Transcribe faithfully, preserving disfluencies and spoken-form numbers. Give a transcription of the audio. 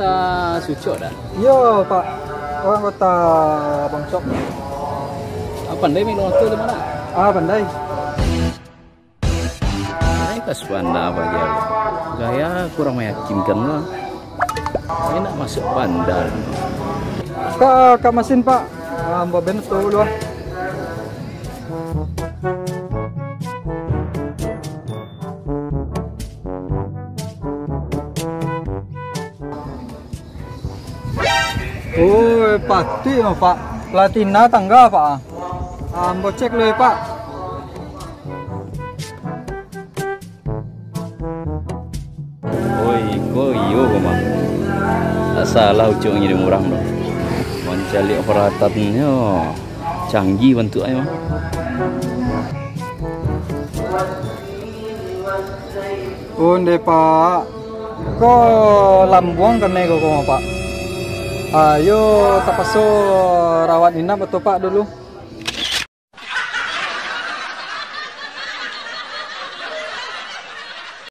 Kota Sucok dah? Iyo, Pak. Urang Kota Bangcok. Ah, pandai main motor tu, Mak? Ah, pandai. Pandai ka Suanda, Pak Jal. Gaya kurang meyakinkan lah. Ini nak masuk bandar. Pak, ka masin, Pak. Ah, ambo ben tu dulu, ah. Oi, patuik mah, Pak. Platina tangga, Pak. Ah, ambo cek dulu, Pak. Oi, ko iyo ko mah. Tak salah Ucok ngirim urang tu. Mancaliak paratannyo canggih bantuaknyo mah. Onde, Pak. Ko lambuang kanai ko, ko mah, Pak. Ayo tapaso rawat inap ato, Pak, dulu.